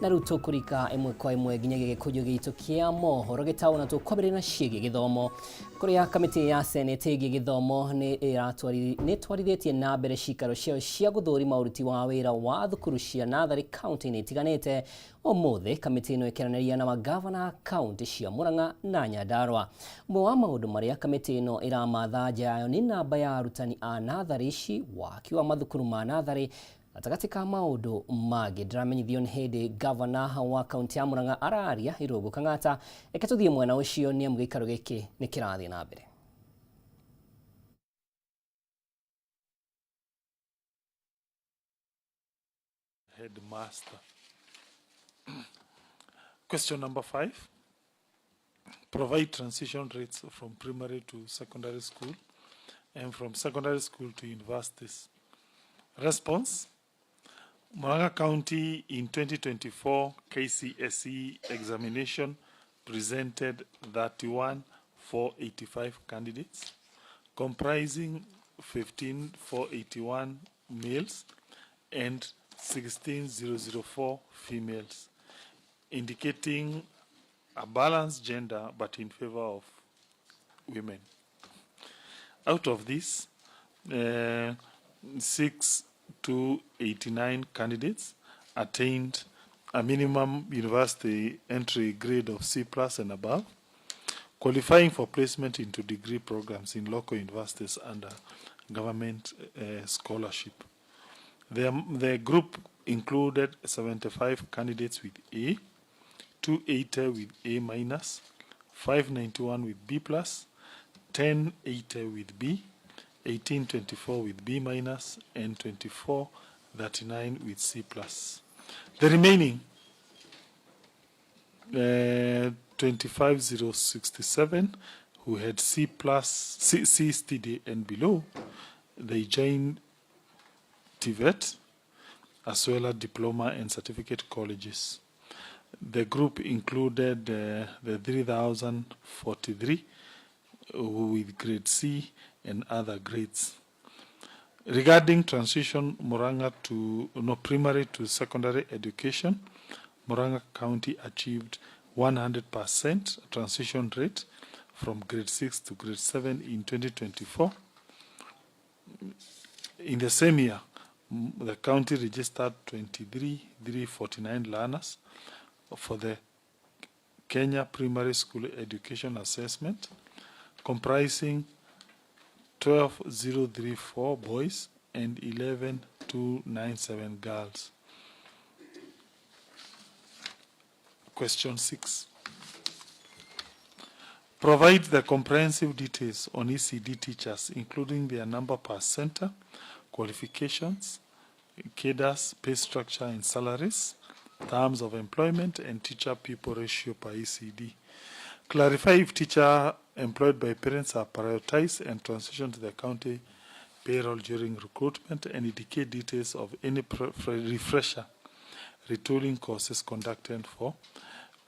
Na rĩu tũkũrika ĩmwe kwa ĩmwe nginyagia gĩkũnjũ gitũ kĩa mohoro gĩtaũ na tũkwambĩrĩria na ciĩgiĩ gĩthomo kũrĩa kamĩtĩ ya senate ĩgiĩ gĩthomo nĩ ĩtwarithĩtie na mbere cikaro ciayo cia gũthũrima ũruti wa wĩra wa thukuru cia natharĩ kaunti-inĩ itiganĩte. Ũmũthĩ kamĩtĩ ĩno ĩkĩaranĩria na magavana a kaunti cia Murang'a na Nyandarua. Ũmwe wa maũndũ marĩa kamĩtĩ ĩno ĩramatha nja yayo nĩ namba ya arutani a natharĩ ici, waki wa mathukuru ma natharĩ gatagatĩ ka maũndũ mangĩ. Ndĩramenyithio nĩ hĩndĩ gavana wa kaunti ya Murang'a araria Irũngũ Kang'ata. Reke tũthiĩ mwena ũcio nĩ amu gĩikaro gĩkĩ nĩ kĩrathiĩ na mbere. Headmaster. Question number 5. Provide transition rates from primary to secondary school and from secondary school to universities. Response. Murang'a County in 2024 KCSE examination presented 31,485 candidates, comprising 15,481 males and 16,004 females, indicating a balanced gender but in favor of women. Out of this, 6,289 candidates attained a minimum university entry grade of C plus and above, qualifying for placement into degree programs in local universities under government scholarship. The group included 75 candidates with A, 280 with A minus, 591 with B plus, 1080 with B, 1824 with B minus, and 2439 with C plus. The remaining 25,067 who had C plus, C, C, C, D and below, they joined TVET as well as diploma and certificate colleges. The group included the 3,043 with grade C and other grades. Regarding transition Murang'a to no primary to secondary education, Murang'a County achieved 100% transition rate from grade 6 to grade 7 in 2024. In the same year, the county registered 23,349 learners for the Kenya Primary School Education Assessment, comprising 12,034 boys and 11,297 girls. Question 6. Provide the comprehensive details on ECD teachers, including their number per center, qualifications, cadres, pay structure and salaries, terms of employment, and teacher-pupil ratio per ECD. Clarify if teacher employed by parents are prioritized and transitioned to the county payroll during recruitment, and indicate details of any refresher retooling courses conducted for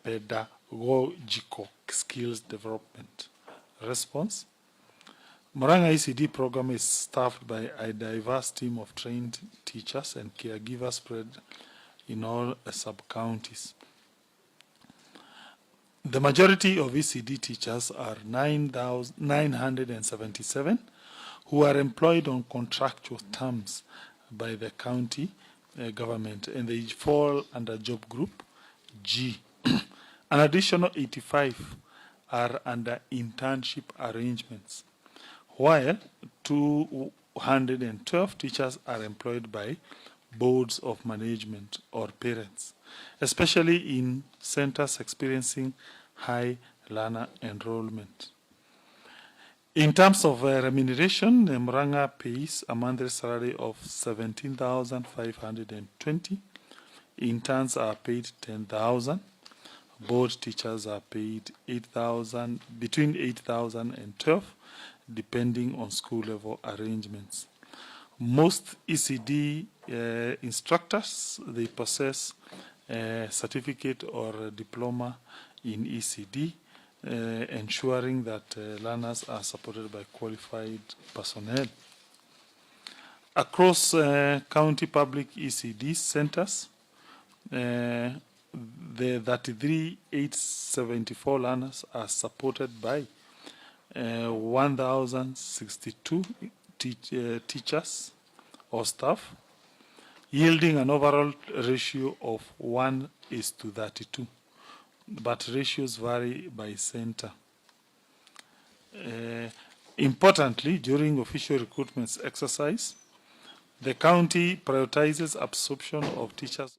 pedagogical skills development. Response. Murang'a ECD program is staffed by a diverse team of trained teachers and caregivers spread in all sub-counties. The majority of ECD teachers are 977 who are employed on contractual terms by the county government, and they fall under job group G. An additional 85 are under internship arrangements, while 212 teachers are employed by boards of management or parents, especially in centers experiencing high learner enrollment. In terms of remuneration, Murang'a pays a monthly salary of 17,520. Interns are paid 10,000. Board teachers are paid 8,000, between 8,000 and 12, depending on school level arrangements. Most ECD instructors, they possess a certificate or a diploma in ECD, ensuring that learners are supported by qualified personnel. Across county public ECD centers, The 33,874 learners are supported by 1,062 teachers or staff, yielding an overall ratio of 1:32, but ratios vary by center. Importantly, during official recruitment exercise, the county prioritizes absorption of teachers.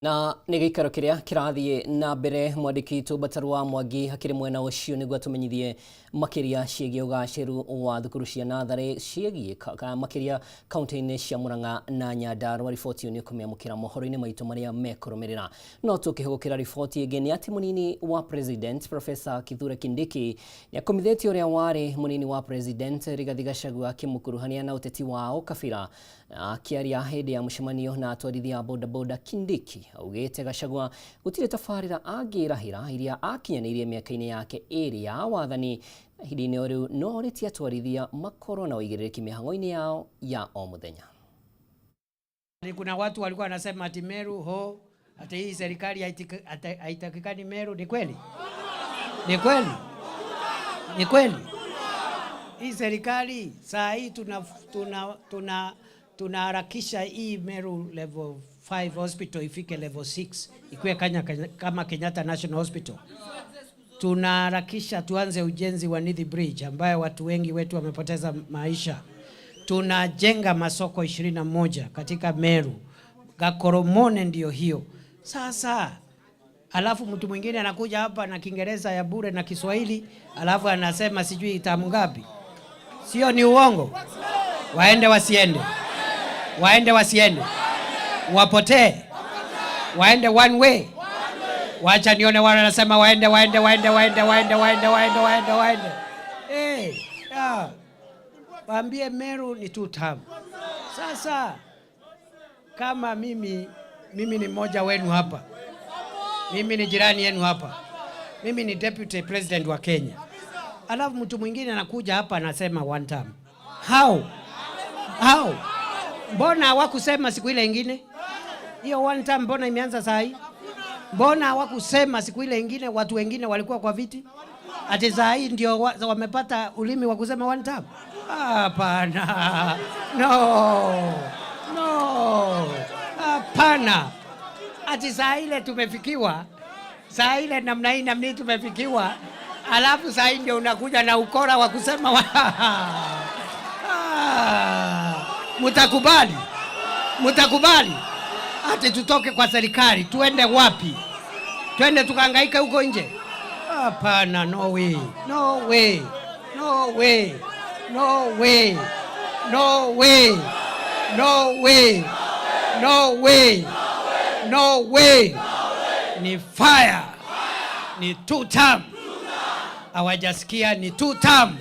Na nĩ gĩikaro kĩrĩa kĩrathiĩ na mbere, mwandĩki witũ Mbataru wa Mwangi akĩrĩ mwena ũcio nĩguo atũmenyithie makĩria ciĩgiĩ ũgacĩru wa thukuru cia natharĩ ciĩgiĩ makĩria kaunti-inĩ cia Murang'a na Nyandarua. Riboti ĩyo nĩ ũkũmĩamũkĩra mohoro-inĩ maitũ marĩa mekũrũmĩrĩra. No tũkĩhũgũkĩra riboti ĩngĩ nĩ atĩ mũnini wa President Professor Kithure Kindiki nĩ akomithĩtie ũrĩa warĩ mũnini wa President Rigathi Gachagua akĩmũkuruhania na ũteti wa ũkabira. Akĩaria hĩndĩ ya mũcemanio na atwarithia a bodaboda, Kindiki augĩte Gachagua gũtirĩ tabarĩra angĩrahĩra iria akinyanĩirie mĩaka-inĩ yake ĩrĩ ya wathani, na ihinda-inĩ o rĩu no orĩtie atwarithia makorwo na ũigĩrĩrĩki mĩhang'o-inĩ yao ya o mũthenya. Kuna watu walikuwa wanasema ati Meru ho, ati hii serikali haitakikani Meru. Ni kweli? Ni kweli? Ni kweli? Hii serikali saa hii tunaharakisha hii Meru level 5 hospital ifike level 6, ikuwe kama Kenyatta National Hospital. Tunaharakisha tuanze ujenzi wa Nithi Bridge ambayo watu wengi wetu wamepoteza maisha. Tunajenga masoko 21 katika Meru. Gakoromone ndio hiyo. Sasa alafu mtu mwingine anakuja hapa na Kiingereza ya bure na Kiswahili, alafu anasema sijui tamu ngapi. Sio, ni uongo? Waende wasiende? Waende wasiende? Wapotee? Waende one way? Wacha nione wale wanasema waende, waende, waende, waende, waende, waende, waende, waende, waende. Eh, ya. Waambie Meru ni two term. Sasa kama mimi ni mmoja wenu hapa. Mimi ni jirani yenu hapa. Mimi ni deputy president wa Kenya. Alafu mtu mwingine anakuja hapa anasema one term. How? How? Mbona hawakusema siku ile ingine? Hiyo one term mbona imeanza saa hii? Mbona hawakusema siku ile ingine watu wengine walikuwa kwa viti? Ati saa hii ndio wamepata ulimi wa kusema one term? Hapana. No. No. Hapana. Ati saa ile tumefikiwa, saa ile namna hii namna hii tumefikiwa, alafu saa hii ndio unakuja na ukora wa kusema mutakubali? Mutakubali? Ati tutoke kwa serikali tuende wapi? Twende tukahangaike huko nje? Hapana, no way. No way. No way. No way. No way. No way. No way. No way. Ni fire. Ni two term. Hawajasikia ni two term.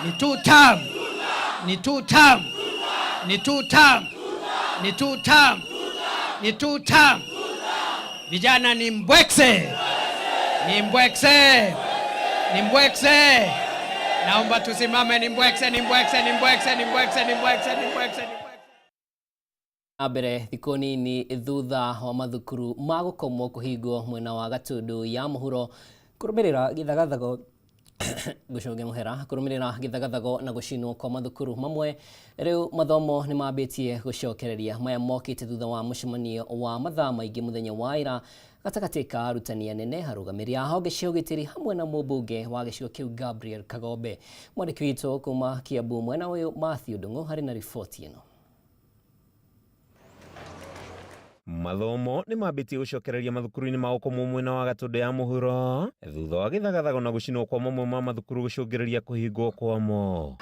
Ni two term. Ni two term. Ni two term. Ni two term. Ni two term. Vijana ni mbwekse. Ni mbwekse. Ni mbwekse. Naomba tusimame, ni mbwekse, ni mbwekse, ni mbwekse, ni mbwekse, ni mbwekse, ni mbwekse, ni mbwekse. Na mbere thikũ nini thutha wa mathukuru ma gũkomwo kũhingwo mwena wa Gatundu ya mũhuro kũrũmĩrĩra gĩthagathago gũcũnge mũhera kũrũmĩrĩra gĩthagathago na gũcinwo kwa mathukuru mamwe, rĩu mathomo nĩ mambĩtie gũcokereria. Maya mokĩte thutha wa mũcemanio wa mathaa maingĩ mũthenya wa ira gatagatĩ ka arutani anene, arũgamĩrĩri a honge cia ũgitĩri hamwe na mũmbunge wa gĩcigo kĩu Gabriel Kagombe. Mwandĩki witũ kuma Kiambu mwena ũyũ Matthew Ndung'u harĩ na riboti ĩno. Mathomo nĩ mambĩtie gũcokereria mathukuru-inĩ ma gũkomwo mwena wa Gatundu ya mũhuro thutha wa gĩthagathago na gũcinwo kwa mamwe ma mathukuru gũcũngĩrĩria kũhingwo kwamo.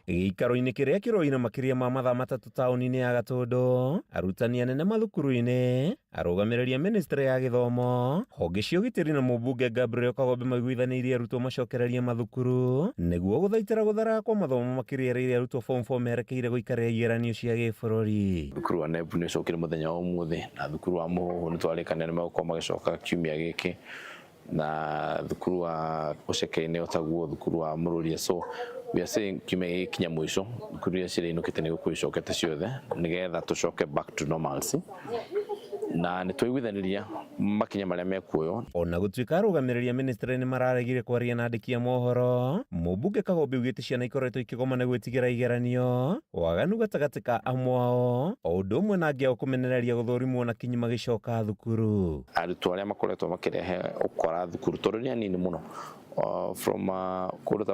Gĩikaro-inĩ kĩrĩa kĩroire makĩria ma mathaa 3 taũni-inĩ ya Gatundu, arutani anene mathukuru-inĩ, arũgamĩrĩri a ministry ya gĩthomo, honge cia ũgitĩri na mũmbunge Gabriel Kagombe maiguithanĩirie arutwo macokererie mathukuru nĩguo gũthaitĩra gũtharara kwa mathomo makĩria rĩrĩa arutwo form 4 merekeire gũikarĩra igeranio cia gĩbũrũri. Thukuru wa NEB nĩ ũcokire mũthenya wa ũmũthĩ, na thukuru wa Mũhũhũ nĩ twarĩkanĩra nĩ megũkorwo magĩcoka kiumia gĩkĩ, na thukuru wa Ũceke-inĩ otaguo, thukuru wa Mũrũria. So We are saying kiumia gĩgĩkinya mũico thukuru iria cirainũkĩte nĩ gũkorwo icokete ciothe nĩgetha tũcoke back to normalcy na nĩ twaiguithanĩria makinya marĩa mekuoywo. Ona gũtuĩka arũgamĩrĩri a ministry nĩ mararegire kwaria na andĩki a mohoro, mũmbunge Kagombe augĩte ciana ikoretwo ikĩgoma nĩ gwĩtigĩra igeranio, waganu gatagatĩ ka amwe ao, o ũndũ ũmwe na angĩ ao kũmenereria gũthũrimwo na kinyi magĩcoka thukuru. Arutwo arĩa makoretwo makĩrehe ũkora thukuru tondũ nĩ anini mũno, from kũndũ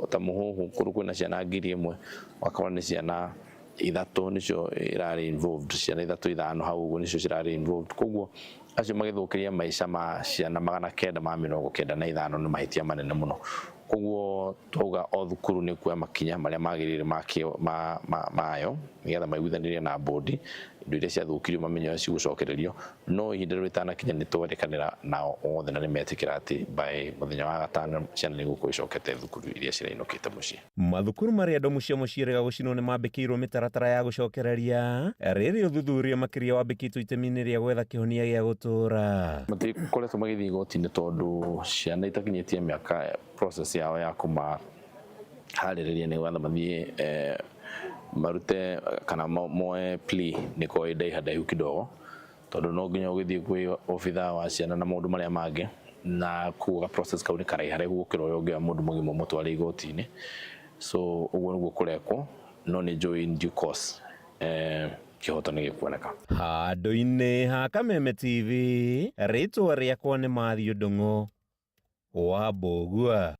ta Mũhũhũ kũndũ kwĩna ciana 1000 ũgakora nĩ ciana 3 nĩcio irarĩ involved, ciana 3 5 hau ũguo nĩcio cirarĩ involved. Koguo acio magĩthũkĩria maica ma ciana 995 nĩ mahĩtia manene mũno. Koguo twauga o thukuru nĩ kuoya makinya marĩa magĩrĩire mayo nĩgetha maiguithanĩrie na bodi indo iria ciathũkirio mamenye ũrĩa cigũcokererio, no ihinda rĩu rĩtanakinya nĩ twerĩkanĩra nao othe na nĩ metĩkĩra atĩ by mũthenya wa gatano ciana nĩ igũkorwo icokete thukuru iria cirainũkĩte mũciĩ. Mathukuru marĩa ndomu cia mũciĩrĩga gũcinwo nĩ mambĩkĩirwo mĩtaratara ya gũcokereria rĩrĩ ũthuthuria makĩria wambĩkĩtwo itemi-inĩ rĩa gwetha kĩhonia gĩa gũtũũra. Matikoretwo magĩthiĩ igoti-inĩ tondũ ciana itakinyĩtie mĩaka process yao ya kũmaharĩrĩria nĩgetha mathiĩ marute kana moe plea nĩ ko ndaiha ndaihu kidogo tondũ no nginya ũgĩthiĩ kwĩ obithaa wa ciana na maũndũ marĩa mangĩ na kuga process kau nĩ karaiharaihu gũkĩra ũrĩa ũngĩoya mũndũ mũgima ũmũtware igoti-inĩ. So ũguo nĩguo kũrekwo, no nĩ njũĩ in due course kĩhoto nĩ gĩkuoneka. Handũ-inĩ ha Kameme TV, rĩtwa rĩakwa nĩ Matthew Ndung'u wa Mbũgua.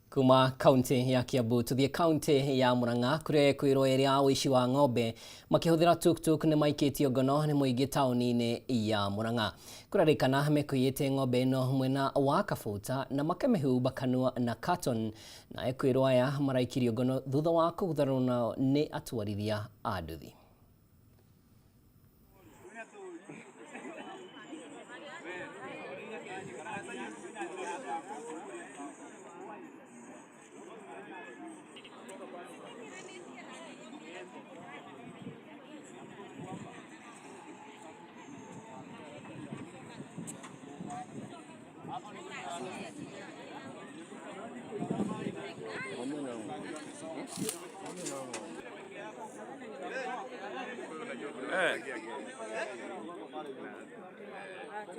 Kuma kaunti ya Kiambu tuthie kaunti ya Murang'a kuria kwirwo ĩrĩa a ũici wa ng'ombe makĩhũthĩra tuktuk nĩ maikĩtio ngono nĩ mũingĩ taũni-inĩ ya Murang'a. Kũrerĩkana mekũiyĩte ng'ombe ĩno mwena wa Kabuta na makamĩhumba kanua na carton, na ekwĩrwo aya maraikirio ngono thutha wa kũguthanwo nao nĩ atwarithia a nduthi.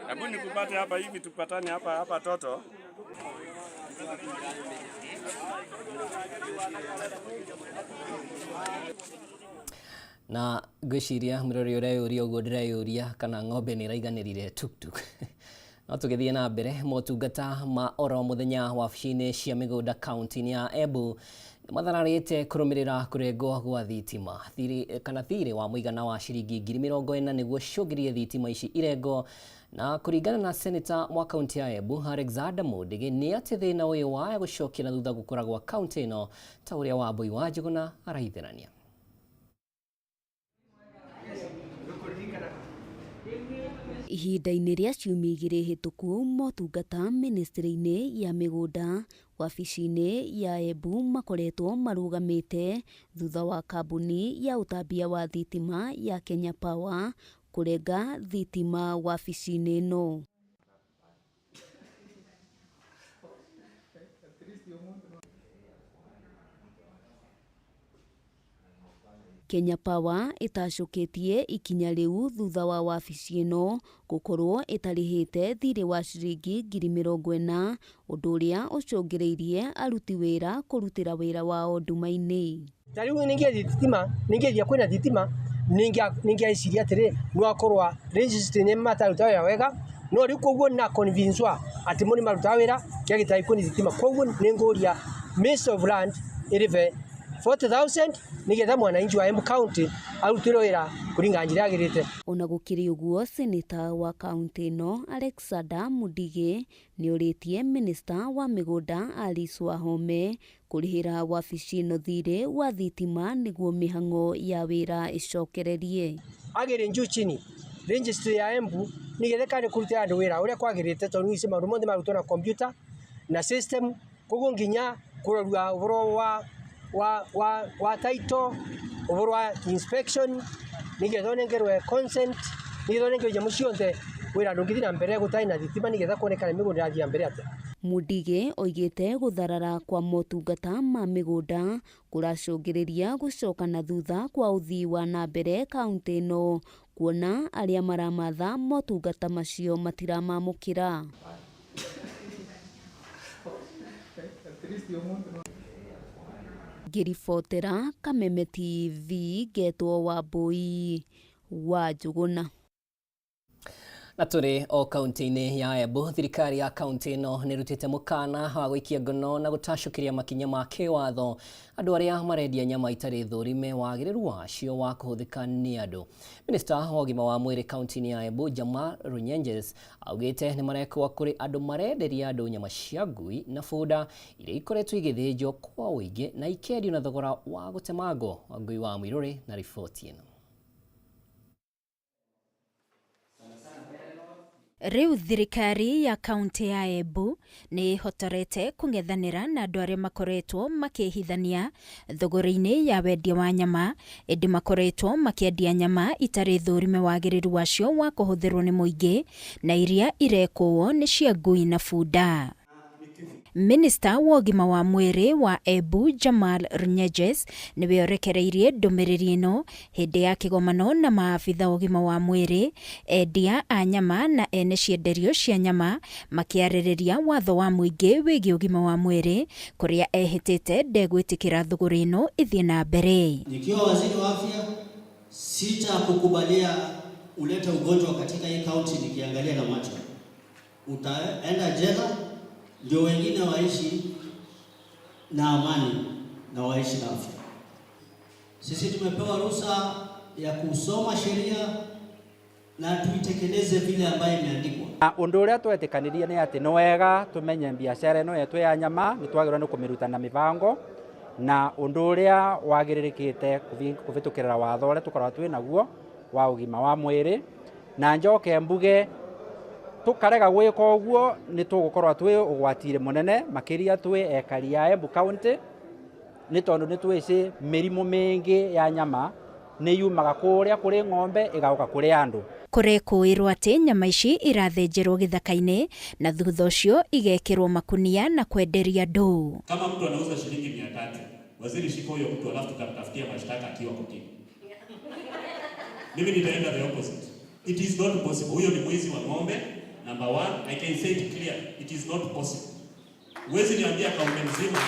Hebu nikupate hapa hivi tupatane hapa hapa toto. Na ngwĩciria mũrori ũreyũria ũguo ndĩreyũria kana ng'ombe nĩ ĩraiganĩrire tuktuk. No tũgĩthiĩ na mbere, motungata ma oro mũthenya wabici-inĩ cia mĩgũnda kaunti-inĩ ya Embu mathararĩte kũrũmĩrĩra kũrengwo gwa thitima kana thirĩ wa mũigana wa ciringi 40,000 nĩguo cũngĩrĩrie thitima ici irengwo. Na kũringana na seneta wa kaunti ya Embu Alexander Mundigi nĩ atĩ thĩna ũyũ wa gũcokia na thutha gũkũra gwa kaunti ĩno ta ũrĩa Wambui wa Njũgũna araithĩrania. Ihinda-inĩ rĩa ciumia igĩrĩ hĩtũku, motungata ministry-inĩ ya mĩgũnda wabici-inĩ ya Embu makoretwo marũgamĩte thutha wa kambuni ya ũtambia wa thitima ya Kenya Power kũrenga thitima wabici-inĩ ĩno. Kenya Power ĩtacũkĩtie ikinya rĩu thutha wa wabici ĩno gũkorwo ĩtarĩhĩte thirĩ wa ciringi 40,000, ũndũ ũrĩa ũcũngĩrĩirie aruti wĩra kũrutĩra wĩra wao nduma-inĩ. Ta rĩu ningĩthiĩ thitima, ningĩthiĩ kwĩna thitima, ningĩeciria atĩrĩ, no akorwo registry nĩ mataruta wĩra wega, no rĩu koguo na convince atĩ mo nĩ marutaga wĩra kĩrĩa gĩtarĩ kuo nĩ thitima. Koguo nĩ ngũria Ministry of Land ĩrĩbe 40,000 nĩgetha mwananchi wa Embu County arutĩrwo wĩra kũringana njĩra yagĩrĩte. Ona gũkĩrĩ ũguo, seneta wa kaunti ĩno Alexander Mundigi nĩorĩtie minista wa mĩgũnda Alice Wahome kũrĩhĩra wabici ĩno thirĩ wa thitima nĩguo mĩhang'o ya wĩra ĩcokererie. Agĩrĩ juu chini registry ya Embu nĩgetha kane kũrutĩra andũ wĩra ũrĩa kwagĩrĩte, tondũ ici maũndũ mothe marutwo na computer na system, koguo nginya kũrorua ũhoro wa title, ũhoro wa inspection, nĩgetha ũnengerwe consent, nĩgetha ũnengerwe nyamũ ciothe, wĩra ndũngĩthiĩ na mbere gũtarĩ na thitima, nĩgetha kuonekana mĩgũnda ĩrathiĩ na mbere atĩa. Mundigi oigĩte gũtharara kwa motungata ma mĩgũnda kũracũngĩrĩria gũcoka na thutha kwa ũthii wa na mbere kaunti ĩno, kuona arĩa maramatha motungata macio matiramamũkĩra. Ngĩribotera Kameme TV ngetwo Wambui wa Njũgũna. Na tũrĩ o kaunti-inĩ ya Embu, thirikari ya kaunti ĩno nĩrutĩte mũkana wa gũikia ngono na gũtacũkĩria makinya ma kĩwatho andũ arĩa marendia nyama itarĩ thũrime wagĩrĩru wacio wa kũhũthĩka nĩ andũ. Minista wa ũgima wa mwĩrĩ kaunti-inĩ ya Embu, Jamal Runyenjes, augĩte nĩ marekwo kũrĩ andũ marenderia andũ nyama cia ngui na bunda iria ikoretwo igĩthĩnjwo kwa ũingĩ na ikendio na thogora wa gũtemangwo. Wangui wa Mũirũrĩ na riboti ĩno. Rĩu thirikari ya kaunti ya Embu nĩ ĩhotorete kũng'ethanĩra na andũ arĩa makoretwo makĩhithania thogora-inĩ ya wendia wa nyama, ĩndĩ makoretwo makĩendia nyama itarĩ thũrime wagĩrĩru wacio wa kũhũthĩrwo nĩ mũingĩ na iria irekũo nĩ cia ngui na bunda. Minista wa ũgima wa mwĩrĩ wa Embu Jamal Runyeges nĩwe ũrekereirie ndũmĩrĩri ĩno hĩndĩ ya kĩgomano na maabitha ũgima wa mwĩrĩ, endia a nyama na ene cienderio cia nyama makĩarĩrĩria watho wa mũingĩ wĩgiĩ ũgima wa mwĩrĩ kũrĩa ehĩtĩte ndegwĩtĩkĩra thũgũrĩ ĩno ĩthiĩ na mbere. Nikiwa waziri wa afya sitakukubalia ulete ugonjwa katika hii kaunti nikiangalia na macho. Utaenda jela ndio wengine waishi na amani na waishi na afya. Sisi tumepewa ruhusa ya kusoma sheria na tuitekeleze vile ambayo imeandikwa. Undu uria twetikanirie ni ati ni wega tumenye biashara ino yetu ya nyama ni twagirwo ni kumiruta na mibango na undu uria wagiririkite kuvitukirira watho uria tukoragwo twi naguo wa ugima wa mwiri na njoke mbuge tukarega gwika uguo ni tugukorwo twi ugwatire munene makiria twi ekari a Embu County ni tondu ni twici mirimu mingi ya nyama ni yumaga kuria kuri ng'ombe igauka kuri andu. Kurekũĩrwo atĩ nyama ici irathĩnjĩrwo gĩthaka-inĩ na thutha ũcio igekĩrwo makunia na kwenderia andũ. Kama mtu anauza shilingi 300, waziri shika huyo mtu alafu tutamtafutia mashtaka akiwa kotini. Mimi nitaenda the opposite. It is not possible. Huyo ni mwizi wa ng'ombe. Number one, I can say it clear. It is not possible. Huwezi niambia kaunti mzima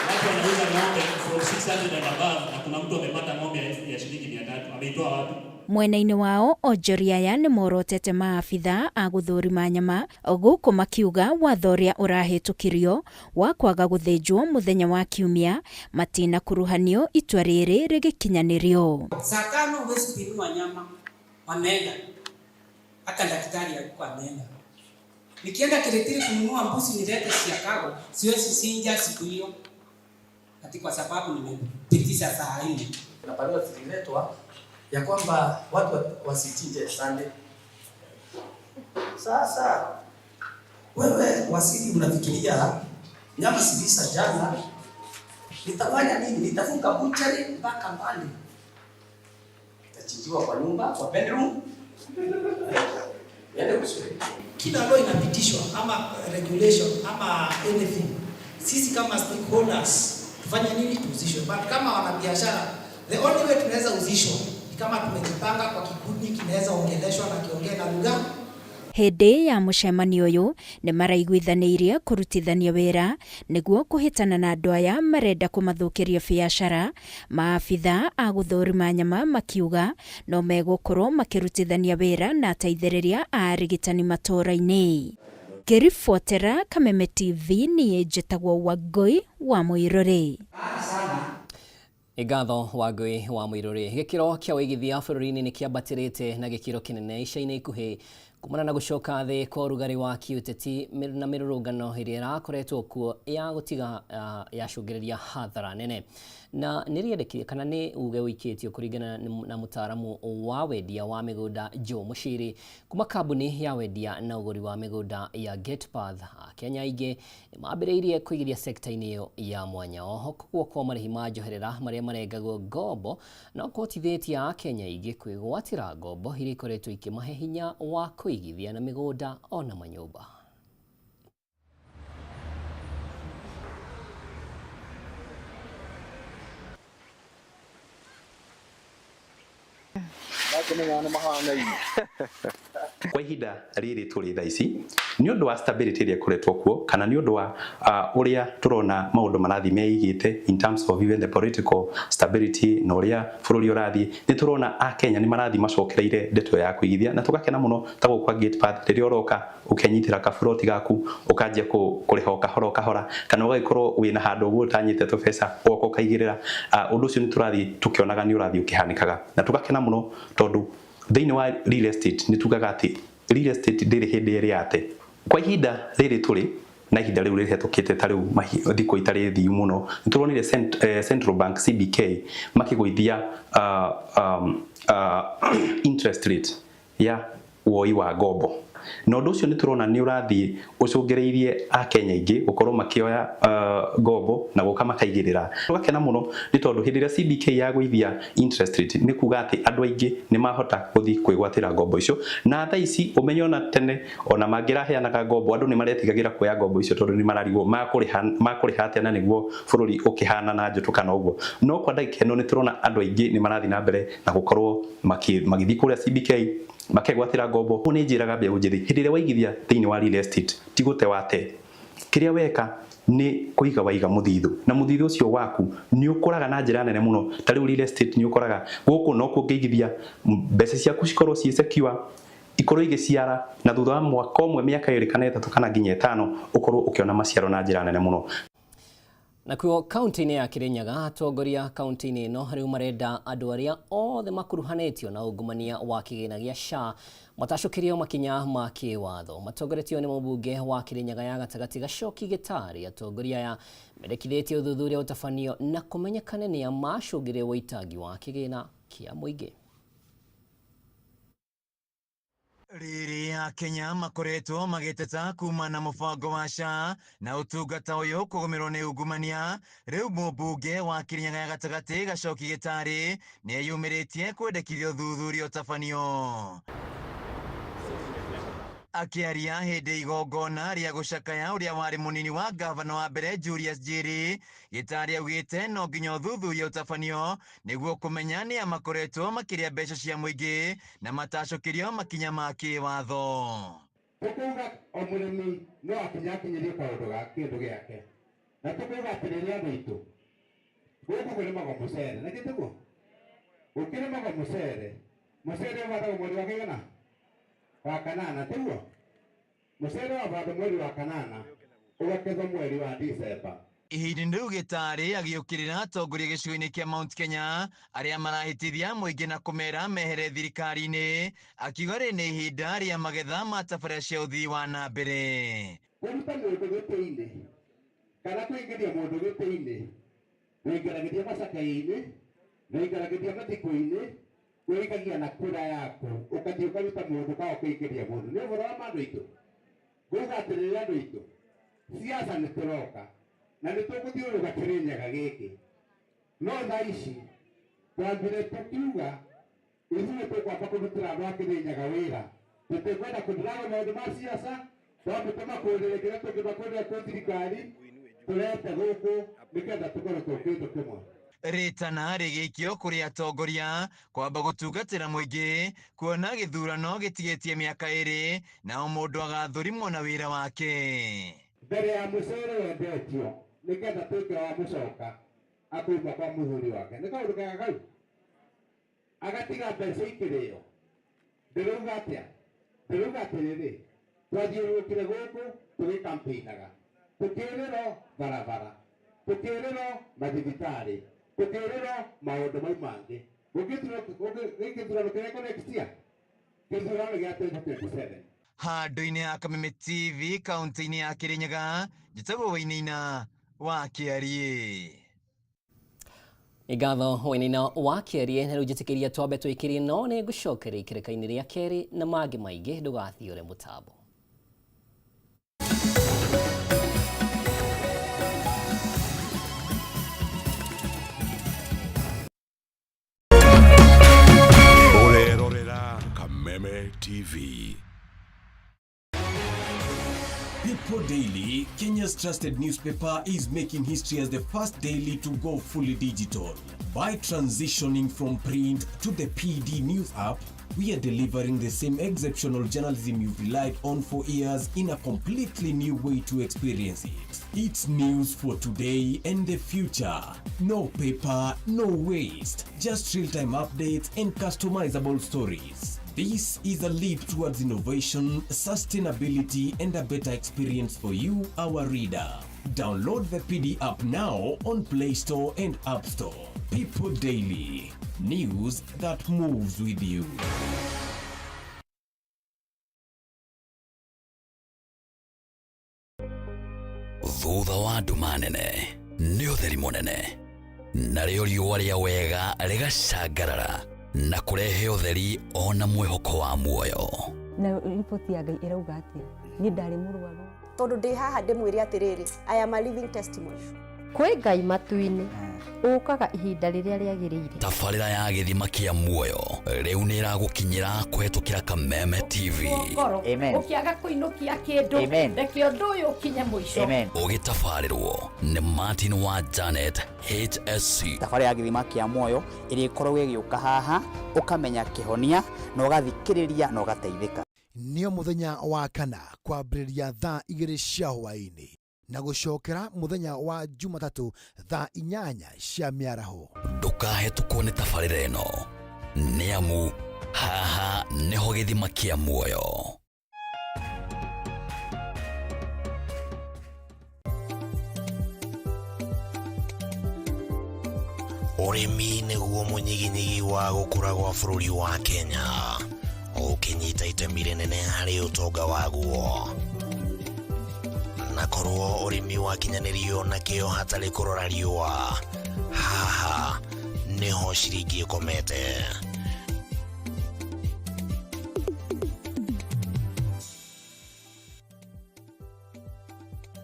watu wanauza ng'ombe from 600 and above na kuna mtu amepata ng'ombe ya shilingi 300. Ameitoa wapi? Mwena-inĩ wao onjoria aya nĩ morotete maabitha a gũthũrima nyama gũkũ makiuga watho ũrĩa ũrahĩtũkirio wa kwaga gũthĩnjwo mũthenya wa kiumia matinakuruhanio itua rĩrĩ rĩgĩkinyanĩrio. Saa 5 huwezi kupimwa nyama, wameenda hata daktari alikuwa ameenda. Nikienda Kiritiri kununua mbuzi nilete Chicago, siwezi sinja siku hiyo ati kwa sababu nimepitisha saa 4. Na barua zililetwa ya kwamba watu wasichinje Sunday. Sasa wewe wasili unafikiria nyama silisa jana, nitafanya nini? Nitafunga buchari mpaka mbali, nitachinjiwa kwa nyumba, kwa bedroom. Kila law inapitishwa ama regulation ama anything, sisi kama stakeholders tufanye nini? Tuhusishwe. But kama wanabiashara, the only way tunaweza husishwa ni kama tumejipanga kwa kikundi kinaweza ongeleshwa na kiongee na lugha. Hĩndĩ ya mũcemanio ũyũ nĩ maraiguithanĩirie kũrutithania wĩra nĩguo kũhĩtana na andũ aya marenda kũmathũkĩria biacara. Maabitha a gũthũrima nyama makiuga no megũkorwo makĩrutithania wĩra na ateithĩrĩria a arigitani matũũra-inĩ. Ngĩribotera Kameme TV niĩ njĩtagwo Wangũi wa Mũirũrĩ. Ngatho Wangũi wa Mũirũrĩ. Gĩkĩro kĩa ũigithia bũrũri-inĩ nĩ kĩambatĩrĩte na gĩkĩro kĩnene ica-inĩ ikuhĩ kumana na gũcoka thĩ kwa ũrugarĩ wa kĩũteti na mĩrũrũngano ĩrĩa ĩrakoretwo kuo ya gũtiga yacũngĩrĩria hathara nene. Na nĩ kana nĩ uge ũikĩtio kũringana na mũtaaramu wa wendia wa mĩgũnda Joe Muchiri kuma kambuni ya wendia na ũgũri wa mĩgũnda ya Gatepath. Akenya aingĩ nĩ mambĩrĩirie kũigithia sekta-inĩ ĩyo ya mwanya. Oho kũgũa kwa marĩhi ma njoherera marĩa marengagwo ngombo no kũhotithĩtie Akenya aingĩ kwĩgwatĩra ngombo iria ikoretwo ikĩmahe hinya wa kũigithia na mĩgũnda ona manyũmba. Ndakĩmenya nĩ mahanaine. Kwa ihinda rĩrĩ tũrĩ thaa ici nĩ ũndũ wa stability ĩrĩa ĩkoretwo kuo kana nĩ ũndũ wa ũrĩa tũrona maũndũ marathiĩ meigĩte in terms of even the political stability na ũrĩa bũrũri ũrathiĩ, nĩ tũrona Akenya nĩ marathiĩ macokereire ndeto ya kũigithia na tũgakena mũno ta gũkũ kwa Gate Path rĩrĩa ũroka ũkenyitĩra kaburoti gaku ũkanjia kũrĩha o kahora o kahora kana ũgagĩkorwo wĩna handũ ũguo ũtanyĩte tũbeca ũgoka ũkaigĩrĩra. Ũndũ ũcio nĩ tũrathiĩ tũkĩonaga nĩ ũrathiĩ ũkĩhanĩkaga na tũgakena mũno tondũ thĩinĩ wa real estate nĩ tugaga atĩ real estate ndĩrĩ hĩndĩ ĩrĩ yate. Kwa ihinda rĩrĩ tũrĩ na ihinda rĩu rĩhetũkĩte ta rĩu thikũ itarĩ thiu mũno nĩ tũronire Central Bank CBK makĩgũithia interest rate ya woi wa ngombo na ũndũ ũcio nĩ tũrona nĩ ũrathiĩ ũcũngĩrĩirie Akenya aingĩ gũkorwo makĩoya ngombo na gũka makaigĩrĩra. Tũgakena mũno nĩ tondũ hĩndĩ ĩrĩa CBK yagũithia interest rate nĩ kuga atĩ andũ aingĩ nĩ mahota gũthiĩ kwĩgwatĩra ngombo icio, na thaa ici ũmenye ona tene ona mangĩraheanaga ngombo andũ nĩ maretigagĩra kuoya ngombo icio tondũ nĩ mararigwo makũrĩha atĩa na nĩguo bũrũri ũkĩhana na njũtũkano ũguo. No kwa ndagĩka ĩno nĩ tũrona andũ aingĩ nĩ marathiĩ na mbere na gũkorwo magĩthiĩ kũrĩa CBK makegwatĩra ngombo. Ũguo nĩ njĩraga mbeũ njĩthĩ hĩndĩ ĩrĩa waigithia thĩinĩ wa real estate ti gũte wate, kĩrĩa weka nĩ kũiga waiga mũthithũ na mũthithũ ũcio waku nĩ ũkũraga na njĩra nene mũno. Ta rĩu real estate nĩ ũkoraga gũkũ no kũngĩigithia mbeca ciaku cikorwo ciĩ secure, ikorwo igĩciara na thutha wa mwaka ũmwe mĩaka ĩrĩ kana ĩtatũ kana nginya ĩtano ũkorwo ũkĩona maciaro na njĩra nene mũno. Nakuo kaunti-inĩ ya Kirinyaga atongoria kaunti-inĩ ĩno rĩu marenda andũ arĩa othe makuruhanĩtio na ungumania wa kĩgĩna gĩa SHA matacũkĩrio makinya ma kĩwatho. Matongoretio nĩ mũmbunge wa Kirinyaga ya gatagatĩ Gacoki Gĩtarĩ, atongoria aya mendekithĩtie ũthuthuria ũtabanio na kũmenyekane nĩa macũngĩrĩire ũitangi wa kĩgĩna kĩa mũingĩ. Rĩrĩ Akenya makoretwo magĩteta kuma na mũbango wa SHA na ũtungata ũyũ kũgũmĩrwo nĩ ungumania, rĩu mũmbunge wa Kirinyaga ya gatagatĩ Gacoki Gĩtarĩ nĩeyumĩrĩtie kwendekithia ũthuthuria ũtabanio. Akĩaria hĩndĩ igongona rĩa gũcakaya ũrĩa warĩ mũnini wa ngavana wa mbere Julius Njiri, Gĩtarĩ augĩte no nginya ũthuthuria ũtabanio nĩguo kũmenya nĩa makoretwo makĩrĩa mbeca cia mũingĩ na matacũkĩrio makinya ma kĩwatho. Tũkauga o mũrĩmi no akinyakinyĩrie kaũndũ ga kĩndũ gĩake, na tũkauga atĩrĩrĩ andũ aitũ, gũkũ kũrĩmagwo mũcere, na gĩtĩguo gũkĩrĩmagwo mũcere, mũcere ũhandagwo mweri wa kĩgana wa kanana, tiguo mũcere wavandwo mweri wa kanana ũgakethwo mweri wa December. Ihinda-inĩ rĩu Gĩtarĩ agĩũkĩrĩra atongoria gĩcigo-inĩ kĩa Mount Kenya arĩa marahĩtithia mũingĩ na kũmera mehere thirikari-inĩ, akiuga rĩrĩ nĩ ihinda rĩa magetha ma tabarĩra cia ũthii wa na mbere. Kũruta mũndũ gĩtĩ-inĩ kana kũingĩria mũndũ gĩtĩ-inĩ, ũikaragĩria macakaya-inĩ na ũikaragĩria mathiko-inĩ, ũikagia na kura yaku, ũgathiĩ ũkaruta mũndũ kana ũkaingĩria mũndũ. Nĩ ũhoro wa ma andũ aitũ? Nguga atĩrĩrĩ andũ aitũ, siasa nĩ tũroka na nĩ tũgũthiũrũrũka Kĩrĩnyaga gĩkĩ, no thaa ici twambire tũkiuga ithuĩ tũkwamba kũrutĩra andũ a Kĩrĩnyaga wĩra, tũtikwenda kũndirago maũndũ ma siasa, twambe tũmakũrĩre kĩrĩa tũngĩmakũrĩra kwĩ thirikari tũrete gũkũ nĩgetha tũkorwo twĩ kĩndũ kĩmwe. Rĩtana rĩgĩikio kũrĩ atongoria kwamba gũtungatĩra mũingĩ kuona gĩthurano gĩtigĩtie mĩaka ĩrĩ na o mũndũ agathũrimwo na wĩra wake. Mbere ya mũcere wendetio nĩgetha tuĩke wa mũcoka akuma kwa mũthuri wake, nĩ kaũndũ kega kau, agatiga mbeca ikĩrĩo. Ndĩrauga atĩa? Ndĩrauga atĩrĩrĩ, twathiũrũrũkire gũkũ tũgĩkampĩinaga, tũkĩrĩrwo barabara, tũkĩrĩrwo mathibitarĩ, tũkĩrĩrwo maũndũ mau mangĩ. Gĩthurano kĩrĩa next year, gĩthurano gĩa 2027. Handũ-inĩ ha Kameme TV kaunti-inĩ ya Kirinyaga, njĩtagwo Wainaina wa Kĩariĩ. Ngatho Wainaina wa Kĩariĩ, na rĩu njĩtĩkĩria twambe twĩkĩrie no nĩ ngũcokeria ikĩrĩka-inĩ rĩa kerĩ na mangĩ maingĩ, ndũgathiũre mũtambo. Ũrerorera Kameme TV. People Daily, Kenya's trusted newspaper, is making history as the first daily to go fully digital. By transitioning from print to the PD News app, We are delivering the same exceptional journalism you've relied on for years in a completely new way to experience it. It's news for today and the future. No paper, no waste. Just real time updates and customizable stories. This is a leap towards innovation, sustainability, and a better experience for you, our reader. Download the PD app now on Play Store and App Store. People Daily. News that moves with you. Thutha wa nduma nene nĩ ũtheri mũnene, narĩo riũa rĩa wega rĩgacangarara na kũrehe ũtheri ona mwĩhoko wa muoyo. Na riboti ya Ngai ĩrauga atĩa? Niĩ ndarĩ mũrwaru. Tondũ ndĩ haha ndĩmwĩre atĩrĩrĩ, I am a living testimony. Kwĩ Ngai matu-inĩ ũkaga ihinda rĩrĩa rĩagĩrĩire. Tabarĩra ya gĩthima kĩa muoyo rĩu nĩ ĩragũkinyĩra kũhetũkĩra Kameme TV. Ngoro ũkĩaga kũinũkia kĩndũ, reke ũndũ ũyũ ũkinye mũico. Ũgĩtabarĩrwo nĩ Martin wa Janet HSC. Thabarĩ ya gĩthima kĩa muoyo ĩrĩa ĩkoragwo ĩgĩũka haha, ũkamenya kĩhonia na ũgathikĩrĩria na ũgateithĩka. Nĩo mũthenya wa kana kwambĩrĩria thaa 2 cia hwaĩ-inĩ na gũcokera mũthenya wa Jumatatũ thaa 8 cia mĩaraho. Ndũkahetũkwo nĩ tabarĩra ĩno, nĩ amu haha nĩho gĩthima kĩa muoyo. Ũrĩmi nĩguo mũnyiginyigi wa gũkũra gwa bũrũri wa Kenya, ũkĩnyita itemi rĩnene harĩ ũtonga waguo. Na korwo ũrĩmi wakinyanĩrio na kĩo hatarĩ kũrora riũa, haha nĩho ciringi ĩkomete.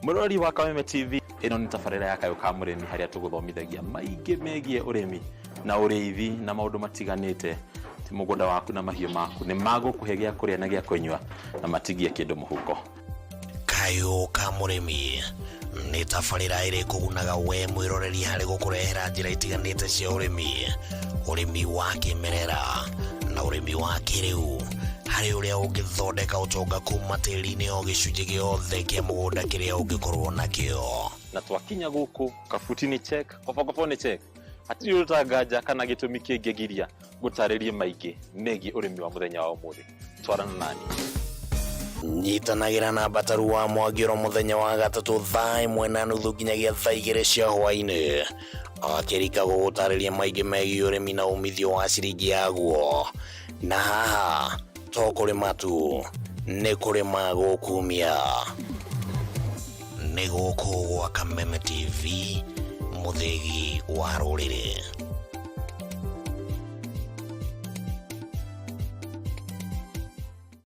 Mũrori wa Kameme TV, ĩno nĩ tabarĩra ya Kayũ ka Mũrĩmi, harĩa tũgũthomithagia maingĩ megiĩ ũrĩmi na ũrĩithi na maũndũ matiganĩte. Ti mũgũnda waku na mahiũ maku nĩ magũkũhe gĩa kũrĩa na gĩa kũnyua na matigie kĩndũ mũhuko. Kayũ ka Mũrĩmi nĩ tabarĩra ĩrĩ kũgunaga we mwĩroreri harĩ gũkũrehera njĩra itiganĩte cia ũrĩmi, ũrĩmi wa kĩmerera na ũrĩmi wa kĩrĩu, harĩ ũrĩa ũngĩthondeka ũtonga kuma tĩri-inĩ o gĩcunjĩ gĩothe kĩa mũgũnda kĩrĩa ũngĩkorwo nakĩo. Na twakinya gũkũ, kabuti nĩ check, kobokobo nĩ check, hatirĩ ũrũtanganja kana gĩtũmi kĩngĩgiria gũtarĩrie maingĩ megiĩ ũrĩmi wa mũthenya wa ũmũthĩ. Twarana nani. Nyitanagĩra na Mbataru wa Mwangĩro mũthenya wa gatatũ thaa 1:30 nginyagia thaa 2 cia hwaĩ-inĩ, akĩrika gũgũtarĩria maingĩ megiĩ ũrĩmi na umithio wa ciringi yaguo. Na haha to kũrĩma tu, nĩ kũrĩma gũkumia. Nĩ gũkũ gwa Kameme TV, mũthĩgi wa rũrĩrĩ.